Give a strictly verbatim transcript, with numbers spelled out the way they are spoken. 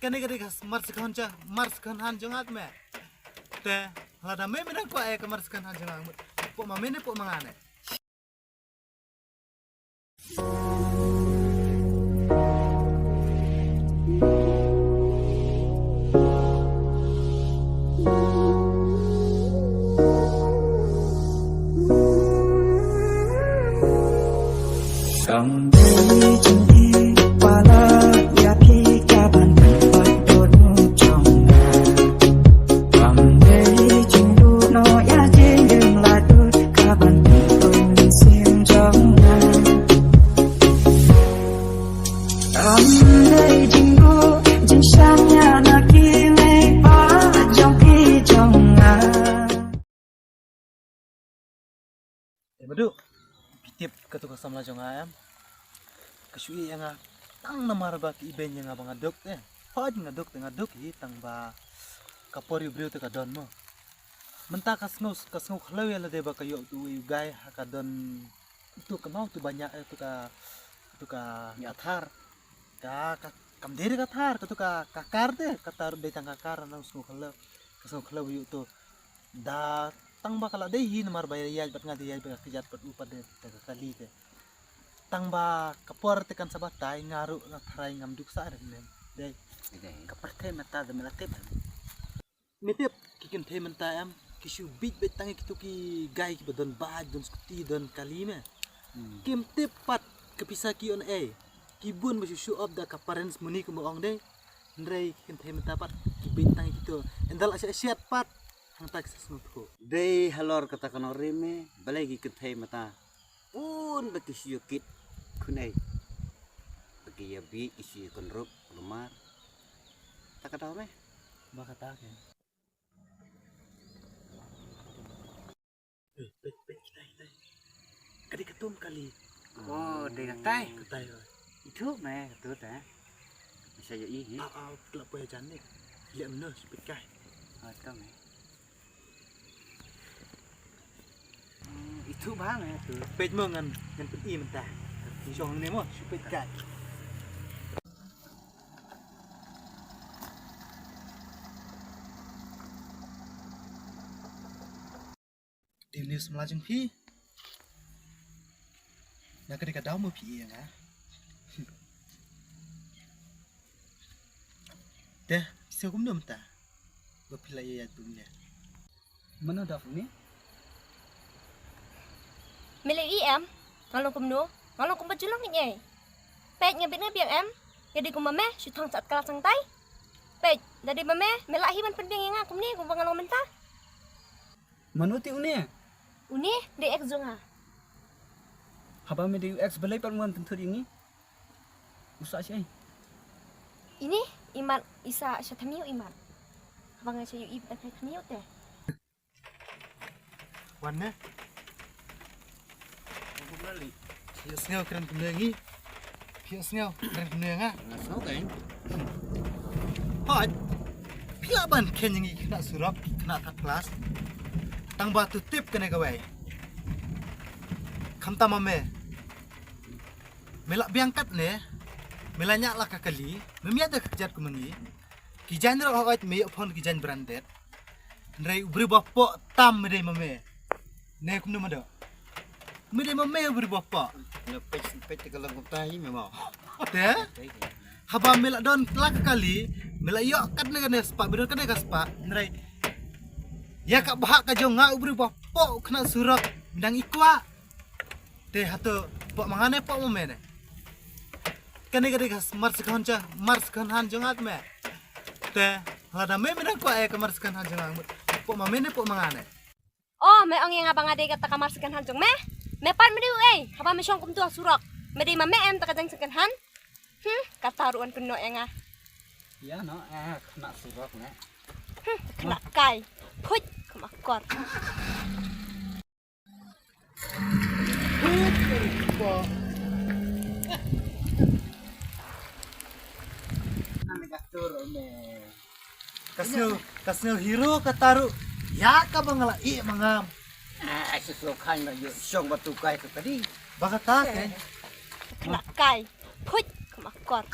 Kane ka dei ka mar second hand, mar second hand jong nga te me. Te lada me me nang kwah ïa ka mar second hand jong nga, pok ma me ne pok ma nga ne. Kam dei jingïeit palat ïa phi kaban pynpait dohnud jong nga. Kam dei jingduh noh ïa jingim la dud kaban pynpait mynsiem jong nga. Kam dei jingduh jingshaniah na ki mei pa jong phi jong nga. Eh, Madu, phi tip katu ka samla jong nga em. Ka shu ïeh ïa nga tang namar ba ka ibeiñ ïa nga ba nga duk te. Hooid nga duk te nga duk hi tang ba ka por ïa u briew te ka don mo. Mynta ka sngew, ka sngew khlem ïa lade ba ka ïoh tu u guy ha ka don tu ka mau tu banyak eh tu ka, tu ka, ka thar. Ka, ka, kam dei ka thar, katu ka, ka kar te, ka thar dei tang ka kar, nang sngew khlem, ka sngew khlem ïa tu. Da tang ba ka la dei hi namar ba ïa bad nga dei ïa bad ka kjat bad u pat de ka kali te. Tang ba ka por te kan sa batai nga ruh nga tharai ngam duk sa re ne. Dei. Dei. Ka pyrthei mynta da me la tip. Me tip ki kynthei mynta em ki shu bit bit tang kitu ki guy ki ba don bike don scooty don kali me. Kim tip pat ka pisa ki on ei. Ki bun ba shu show off da ka parents money kumba ong dei. Hynrei ki kynthei mynta pat ki bit tang kitu. Endal asia asia pat. Hangta ki sa sngewt ko. Dei halor kata ka nongrim me balei ki kynthei mynta. Bun ba ki shu ïa kit khun ei. Ba ki ïa bit ki shu ïa kynrup kulmar. Ta ka daw me. Ba kata ke. Eh, peit, peit, kitai, kitai. Ka dei ka tum kali. Oh, dei katai. Katai, oi. Itu me, itu te. Bisa ïohi hi. Ah, ah, la poi jan ni. Lihat menu, peit kai. Ah, itu me. Hmm, itu bang ya tu. Peit mo ngan, ngan peit i mynta. Ni song ni mo, peit kai. Dei news mla jong phi. Na ka dei ka daw mo phi ïa nga. Te, phi sngewbha kumno mynta? Ba phi la ïa ïa tu ne. Mano da phone ni? Me la ïa em? Nga long kumno? Nga long kumba ju long ïa. Peit nga bit nga biang em? Nga dei kumba me, shu thang chat kala sangtai. Peit, da dei ba me, me la hi ban pynbiang ïa nga kumne, kumba nga long mynta. Mano te une? Une, dei ex jong nga. Haba me dei u ex balei pat mo wan pynthut ïa ngi? U sah shaei? Ini, imat, i sah sha thamiu imat. Haba nga sha ïohi ban thai thamiu te. Wan ne? Wan kumno li? Phi ïohsngew kren kumne ngi? Phi ïohsngew kren kumne nga? Nga sngew teng. Hooid. Phi lah ban khein ïa ngi khynnah surok, khynnah third class. Tang ba to tip kane kawei. Khamtam ma me. Me la biang katne, me la ñiah la ka kali, mem ïa da ka kjat kum ngi. Ki jaiñ ruh hooid me ïoh phone ki jaiñ branded. Hynrei u briew ba poh tam me dei ma me. Ne kumno ma doh. Me dei ma me u briew ba poh. Ne peit peit ka long kumta hi me mo. Te? Haba me la don la ka kali, me la ïoh katne kane spah, me don katne ka spah. Hynrei ïa ka bhah ka jong nga u briew ba poh khynnah surok me dang i kwah. Te hato pok ma nga ne pok ma me ne. Kane ka dei ka mar second hand, mar second hand jong nga te me. Te lada me me nang kwah ïa ka mar second hand jong nga. Pok ma me ne pok ma nga ne. Oh, me ong ïa nga ba nga dei kata ka mar second hand jong me. Me pat me dei uei, haba me shong kumtu ha surok. Me dei ma me em ta ka jaiñ second hand. Hmm, kata ruh wan kynnoh ïa nga. Ïa no, eh, khynnah surok ne. Hmm, khynnah kai. Phuit, kum akor. Ka sngew, ka sngew hero kata ruh ïa kaba nga la ïeh ma ngam. Ah, shisha khan nga ïoh shong ba tu kai tu kadi. Ba kata ke. Khynnah kai. Phuit, kum akor.